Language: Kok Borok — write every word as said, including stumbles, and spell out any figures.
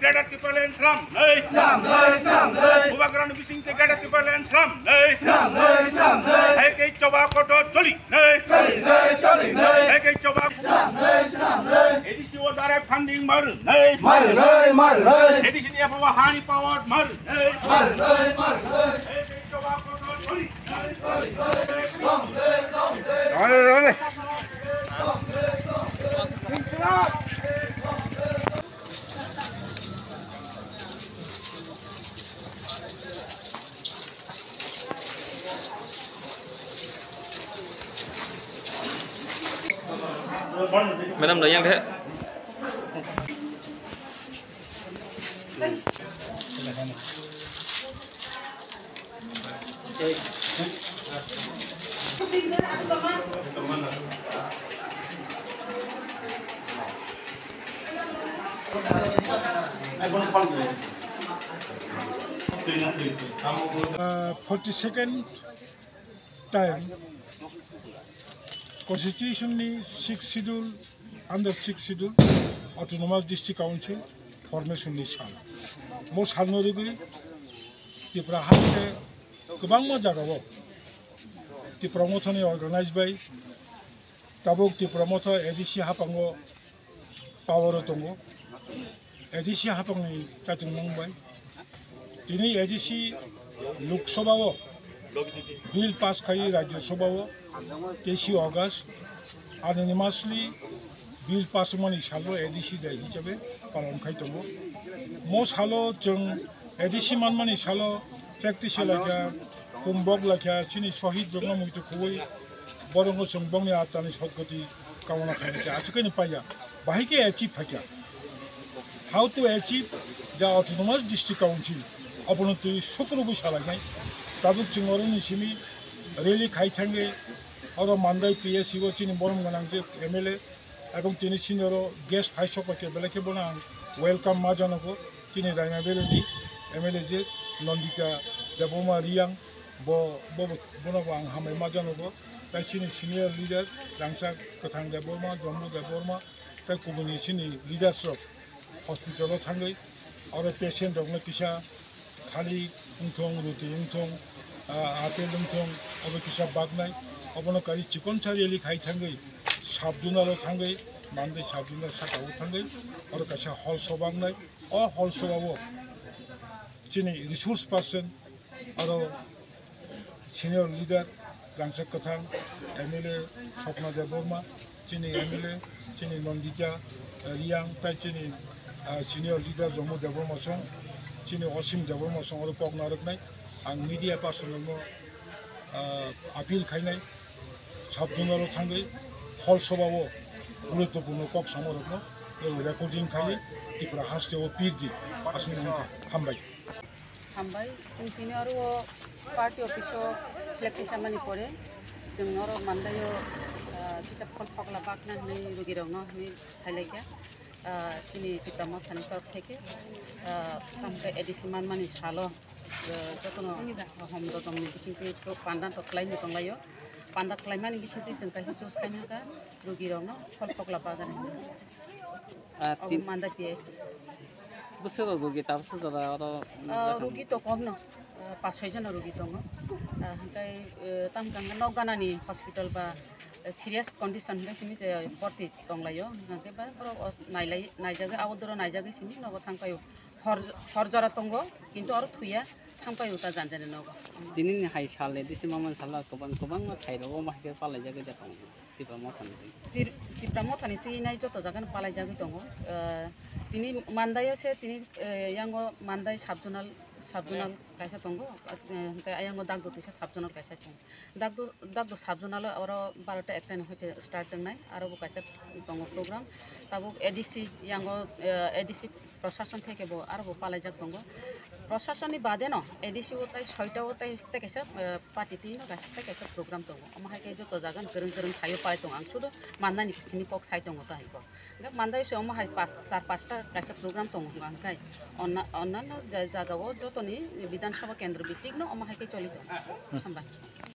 Greater Tipraland slam nei. Slam nei, slam nei. Bubagrani bisingtwi Greater Tipraland slam nei. Slam nei, slam nei. Hai khe choba kotor choli nei. Choli nei, choli nei. Hai khe choba. Slam nei, slam nei. A D C o direct funding mar nei. Mar nei, mar nei. A D C ni apa hani power mar nei. Mar nei, mar nei. Hai khe choba kotor choli. Madam, da yang deh. Uh, forty-second time Constitution ni sixth schedule, under sixth schedule, Autonomous District Council formation ni sal. Mo salno rwgwi Tripura haste kwbangma jagao Tipra Motha ni organize bai tabuk Tipra Motha A D C haphango power o tongo. A D C haphangni chachwngmung bai tini A D C Lok Sabha o bill pass khai Rajya Sabha o teisi August anini masli bill pass wngmani salo A D C day hisabe palon khai tongo. Mo salo chwng A D C manmani salo practice laikha, kumbok laikha, chini sohid rokno muitu khubui borokno chwng bongni atani sotgoti kamona khainai khe aswk khe paiya. Bahai khe achieve phaikha. How to achieve the Autonomous District Council? Abono twi sukrubui salainai. Tabuk chwng oroni simi rally khai thangwi oro Mandai P S C o chini borom gwnang je M L A, ebong tini sini oro guest phai sok bai khe belai khe bono ang welcome ma janogo. Chini Raima Valley ni M L A je Nandita Debbarma Reang, bo, bo, bono bo ang hambai ma janogo. Tai chini senior leader Rangchak Kwthang Debbarma, Jambu Debbarma, tai kubuni chini leaders rok hospital o thangwi oro patient rokno kisa thali wngthong, ruti wngthong, ah, apple wngthong, obo kisa baknai. Obono kari chikonsa rally khai thangwi sub zonal o thangwi, Mandai sub zonal saka o thangwi oro kaisa hall soba wngnai. O hall soba o chini resource person oro senior leader Rangchak Kwthang, M L A Swapna Debbarma, chini M L A, chini Nandita, eh, Reang, tai chini, ah, senior leader Jambu Debbarma song, chini Osim Debbarma song oro kok narwknai. Ang media person rokno, ah, appeal khainai, sub zonal o thangwi hall soba o guruttopurno kok samo rokno recording khaiwi Tripura haste o pirdi aswk wngkha. Hambai. Hambai, chwng tini oro o party office o flag tisamani pore, chwng oro Mandai o, ah, kisa phol phokla bakna hwnwi rugirokno hwnwi phailaikha. Ah, chini Tipra Mothani torop theke, ah, tamkhe A D C manmani salo, ah, jotono hom dodongni bisingtwi panda to khlaino tonglaio. Panda khlaimani bisingtwi chwng kaisa choose khaina kha, rugirokno phol phokla bagani hwnwi. Ah, Obo tin- Mandai P S C. Bwswk rok rugi tabukhe jora oro Ah, nukjakha? Rugi to kom no. Ah, pas soi jona rugi tongo. Ah, hingkai, eh, tam kang nok ganani hospital ba, eh, serious condition hingkai simi se borti tonglaio. Hingkai ba borok os nailai, naijagwi, outdoor o naijagwi simi nogo thangpaio. Hor, hor jora tongo, kintu oro thuya thangpaio ta janjani nogo. Tini ni hai sal ni, disi mamani sal o kwbang, kwbangma thai rogo ma hai khe palaijagwi da tongo. Tipra Mothani twi. Tir-, Tipra Mothani twi nai joto jaga no palai jagwi tongo. Eh, tini Mandai o se tini, eh, yango Mandai sub zonal, sub zonal kaisa tongo. Eh, hingke ayango Dagdo tisa sub zonal kaisa tongo. Dagdo, Dagdo sub zonal o oro barota ekta ni hoite start tongnai. Aro bo kaisa tongo program. Tabuk A D C yango, eh, A D C Prosason theke bo aro bo palaijak tongo. Prosasonni bade no A D C o tai soita o tai, tai kaisa, eh, party twi no kaisa, tai kaisa program tongo. Omo hai khe joto jaga ni kwrwng kwrwng thaio palai tongo. Ang sudo Mandai ni simi kok sai tongo ta hai kok. Hingke Mandai se omo hai pas, char pasta kaisa program tongo hwnka hwnkhe onna-, onnanno ja-, jaga o jotoni Bidhan Sabha kendro bitik no omo hai khe choli tongo. Hambai.